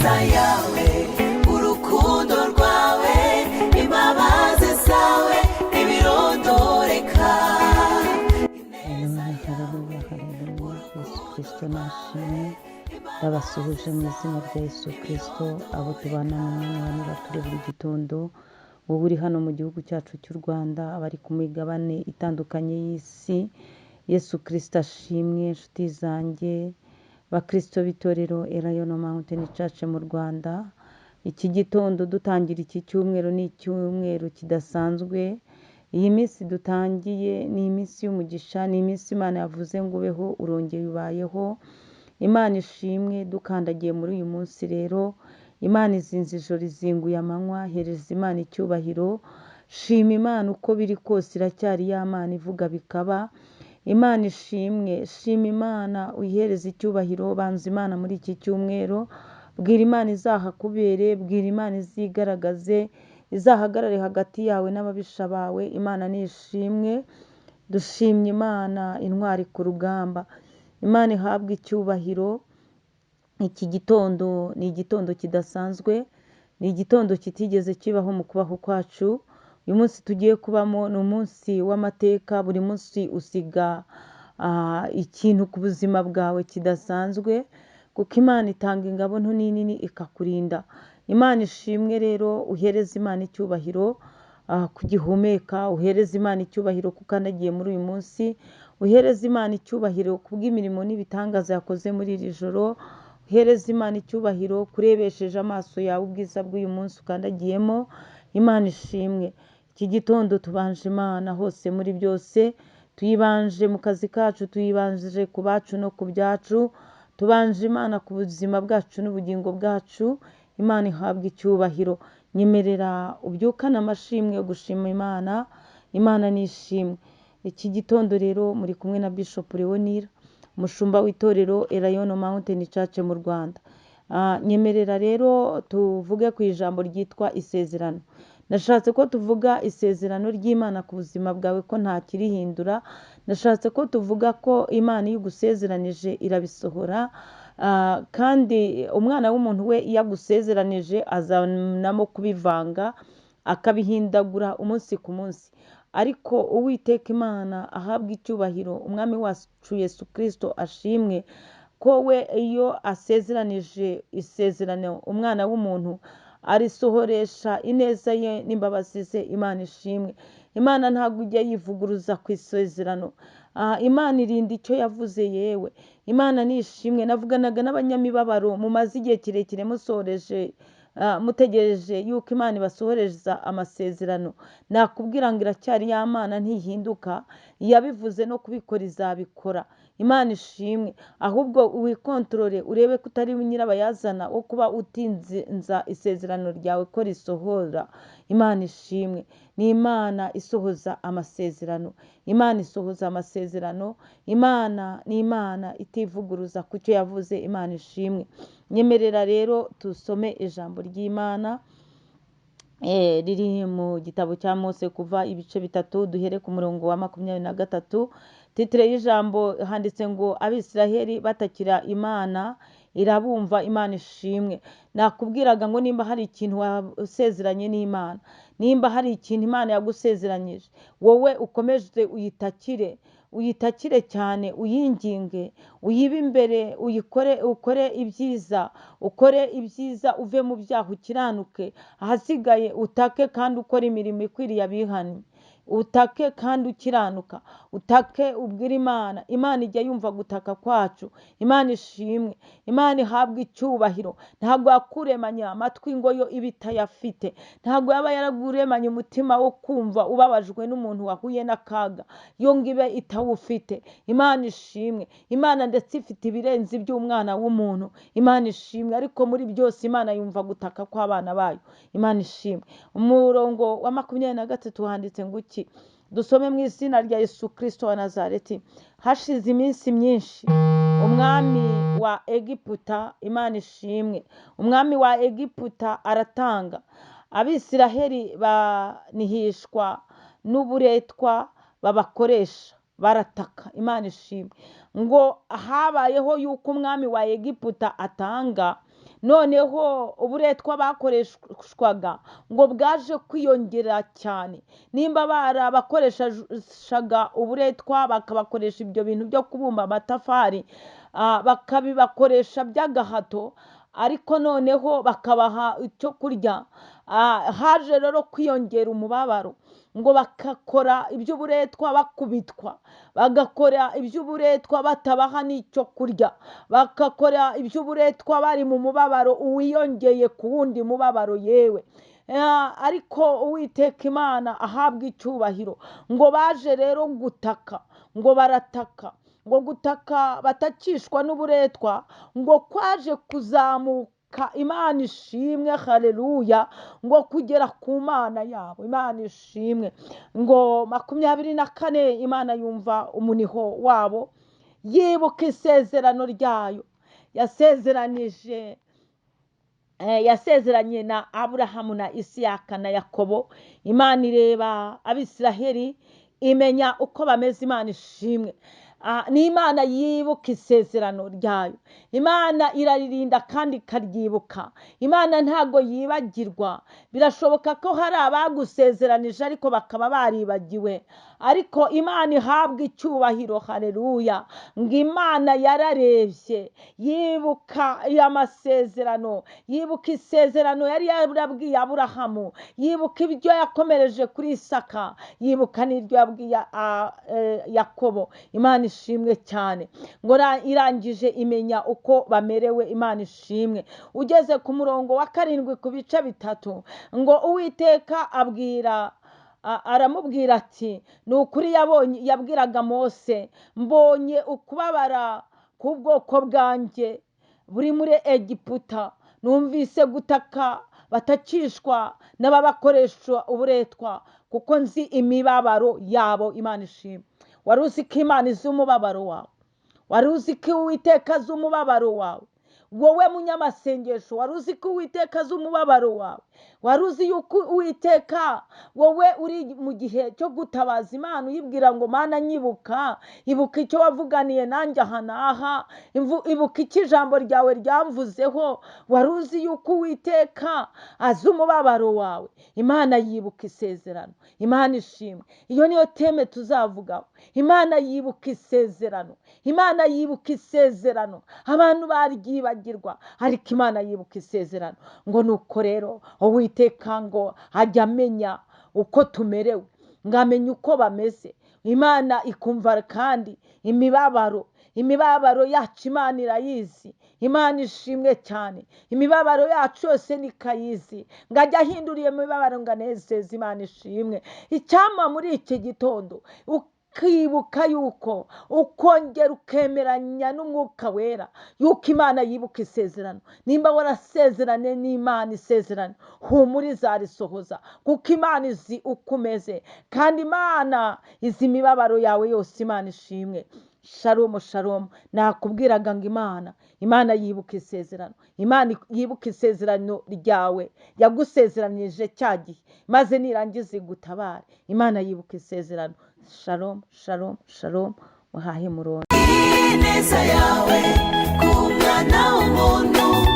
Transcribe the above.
Ineza yawe, urukundo rwawe, imbabazi zawe ntibirondoreka. Haleluya, haleluya, haleluya! Yesu Kirisito nashimwe. Ndabasuhuje mu izina rya Yesu Kirisito, abo tubana mu mwanya wa niba turi buri gitondo, wowe uri hano mu gihugu cyacu cy'u Rwanda, abari ku migabane itandukanye y'isi. Yesu Kirisito ashimwe. Inshuti zanjye, Bakirisito b'itorero Elayono Mountain Church mu Rwanda, iki gitondo dutangira iki cyumweru, ni icyumweru kidasanzwe. Iyi minsi dutangiye ni iminsi y'umugisha, ni iminsi Imana yavuze ngo ubeho, urongeye ubayeho. Imana ishimwe. Dukandagiye muri uyu munsi rero, Imana izinze ijoro, izinguye amanywa. Hereza Imana icyubahiro, shima Imana. Uko biri kose iracyari ya Mana ivuga bikaba. Imana ishimwe. Shima Imana, uyihereze icyubahiro. Banza Imana muri iki cyumweru, bwira Imana izahakubere, bwira Imana izigaragaze, izahagarare hagati yawe n'ababisha bawe. Imana nishimwe. Dushimye Imana, intwari ku rugamba. Imana ihabwe icyubahiro. Iki gitondo ni igitondo kidasanzwe, ni igitondo kitigeze kibaho mu kubaho kwacu. Uyu munsi tugiye kubamo ni umunsi w'amateka. Buri munsi usiga ikintu ku buzima bwawe kidasanzwe, kuko Imana itanga ingabo nto n'inini ikakurinda. Imana ishimwe. Rero uhereze Imana icyubahiro kugihumeka, uhereze Imana icyubahiro kuko ukandagiye muri uyu munsi, uhereze Imana icyubahiro kubw'imirimo n'ibitangaza yakoze muri iri joro, uhereze Imana icyubahiro kurebesheje amaso yawe ubwiza bw'uyu munsi ukandagiyemo. Imana ishimwe. Iki gitondo tubanje Imana hose muri byose. Tuyibanje mu kazi kacu, tuyibanje ku bacu no ku byacu, tubanje Imana ku buzima bwacu n'ubugingo bwacu. Imana ihabwa icyubahiro. Nyemerera ubyukane amashimwe yo gushima Imana. Imana nishimwe. Iki gitondo rero muri kumwe na Bishop Leonira, umushumba w'itorero Elayono Mountain Church mu Rwanda. Nyemerera rero tuvuge ku ijambo ryitwa isezerano. Nashatse ko tuvuga isezerano ry'Imana ku buzima bwawe, ko nta kirihindura. Nashatse ko tuvuga ko Imana iyo igusezeranije irabisohora, kandi umwana w'umuntu we iyo agusezeranije azanamo kubivanga, akabihindagura umunsi ku munsi. Ariko Uwiteka Imana ahabwa icyubahiro, Umwami wacu Yesu Kirisito ashimwe, ko we iyo asezeranije isezerano umwana w'umuntu, arisohoresha ineza ye n'imbabazi ze. Imana ishimwe. Imana ntabwo ijya yivuguruza ku isezerano. Imana irinda icyo yavuze. Yewe, Imana ni ishimwe. Navuganaga n'abanyamibabaro mumaze igihe kirekire musoreje, mutegereje yuko Imana ibasohoreza amasezerano. Nakubwira ngo iracyari ya Mana, ntihinduka. Yabivuze, no kubikora izabikora. Imana ishimwe. Ahubwo wikontorore, urebe ko utari nyirabayazana wo kuba utinza isezerano ryawe ko risohora. Imana ishimwe. Ni Imana isohoza amasezerano. Imana isohoza amasezerano. Imana ni Imana itivuguruza ku cyo yavuze. Imana ishimwe. Nyemerera rero tusome ijambo ry'Imana riri mu gitabo cya Mose, Kuva ibice 3, duhere ku murongo wa 23. Titre y'ijambo handitse ngo: "Abisiraheli batakira Imana, irabumva." Imana ishimwe. Nakubwiraga ngo nimba hari ikintu wasezeranye n'Imana, nimba hari ikintu Imana yagusezeranyije, wowe ukomeje uyitakire, uyitakire cyane, uyinginge, uyibe imbere, uyikore, ukore ibyiza, ukore ibyiza, uve mu byaha, ukiranuke. Ahasigaye utake kandi ukore imirimo ikwiriye abihannye. Utake kandi ukiranuka, utake, ubwire Imana. Imana ijya yumva gutaka kwacu. Imana ishimwe. Imana ihabwa icyubahiro. Ntabwo yakuremanye amatwi ngo yo ibe itayafite. Ntabwo yaba yaraguremanye umutima wo kumva ubabajwe n'umuntu wahuye n'akaga, yo ngo ibe itawufite. Imana ishimwe. Imana ndetse ifite ibirenze iby'umwana w'umuntu. Imana ishimwe. Ariko muri byose Imana yumva gutaka kw'abana bayo. Imana ishimwe. Umurongo wa 23 handitse ngo iki? Dusome mu izina rya Yesu Kirisito wa Nazareti. Hashize iminsi myinshi, umwami wa Egiputa, Imana ishimwe, umwami wa Egiputa aratanga, Abisiraheli banihishwa n'uburetwa babakoresha, barataka. Imana ishimwe. Ngo habayeho yuko umwami wa Egiputa atanga. Noneho uburetwa bakoreshwaga ngo bwaje kwiyongera cyane. Nimba barabakoreshaga uburetwa bakabakoresha ibyo bintu byo kubumba amatafari, bakabibakoresha by'agahato, ariko noneho bakabaha icyo kurya. Haje rero kwiyongera umubabaro, ngo bagakora iby'uburetwa bakubitwa, bagakora iby'uburetwa batabaha n'icyo kurya, bagakora iby'uburetwa bari mu mubabaro uwiyongeye ku wundi mubabaro yewe. Ariko Uwiteka Imana ahabwa icyubahiro. Ngo baje rero gutaka, ngo barataka, ngo gutaka batakishwa n'uburetwa, ngo kwaje kuzamuka. Imana ishimwe, haleluya, ngo kugera ku Mana yabo. Imana ishimwe. Ngo 24 Imana yumva umuniho wabo, yibuka isezerano ryayo yasezeranije, yasezeranye na Aburahamu na Isiyaka na Yakobo. Imana ireba Abisiraheli imenya uko bameze. Imana ishimwe. Ni Imana yibuka isezerano ryayo. Imana iraririnda kandi ikaryibuka. Imana ntago yibagirwa. Birashoboka ko hari abagusezeranije ariko bakaba baribagiwe, ariko Imana ihabwa icyubahiro, haleluya. Ngo Imana yararebye yibuka amasezerano, yibuka isezerano yari yarabwiye Aburahamu, yibuka ibyo yakomereje kuri Isaka, yibuka n'ibyo yabwiye Yakobo. Imana ishimwe cyane. Ngo irangije imenya uko bamerewe. Imana ishimwe. Ugeze ku murongo wa 7 ku bice 3, ngo Uwiteka aramubwira ati, ni ukuri yabwiraga Mose, mbonye ukubabara k'ubwoko bwanjye buri muri Egiputa, numvise gutaka batakishwa n'ababakoresha uburetwa, kuko nzi imibabaro yabo. Imana ishimwe. Wari uzi ko Imana izi umubabaro wawe? Wari uzi ko Uwiteka azi umubabaro wawe? Wowe munyamasengesho, wari uzi ko Uwiteka azi umubabaro wawe? Wari uzi yuko Uwiteka, wowe uri mu gihe cyo gutabaza Imana uyibwira ngo Mana nyibuka, ibuka icyo wavuganiye nanjye aha n'aha, ibuka icyo ijambo ryawe ryamvuzeho. Wari uzi yuko Uwiteka azi umubabaro wawe? Imana yibuka isezerano. Imana ishimwe. Iyo niyo teme tuzavugaho. Imana yibuka isezerano. Imana yibuka isezerano. Abantu baryibagirwa, ariko Imana yibuka isezerano. Ngo nuko rero Uwiteka ngo ajya amenya uko tumerewe, ngo amenye uko bameze. Imana ikumva kandi imibabaro yacu Imana irayizi. Imana ishimwe cyane. Imibabaro yacu yose nikayizi, ngo ajye ahindura iyo mibabaro ngo anezeze. Imana ishimwe. Icyampa muri iki gitondo ukibuka yuko ukongera ukemeranya n'Umwuka Wera yuko Imana yibuka isezerano. Nimba warasezeranye n'Imana isezerano, humura izarisohoza, kuko Imana izi uko umeze, kandi Imana izi imibabaro yawe yose. Imana ishimwe. Shalom, shalom. Nakubwiraga ngo Imana yibuka isezerano. Imana yibuka isezerano ryawe yagusezeranije cya gihe, maze nirangiza igutabare. Imana yibuka isezerano. Shalom, shalom, shalom. Muhahe murongo. Ineza yawe ku mwana w'umuntu.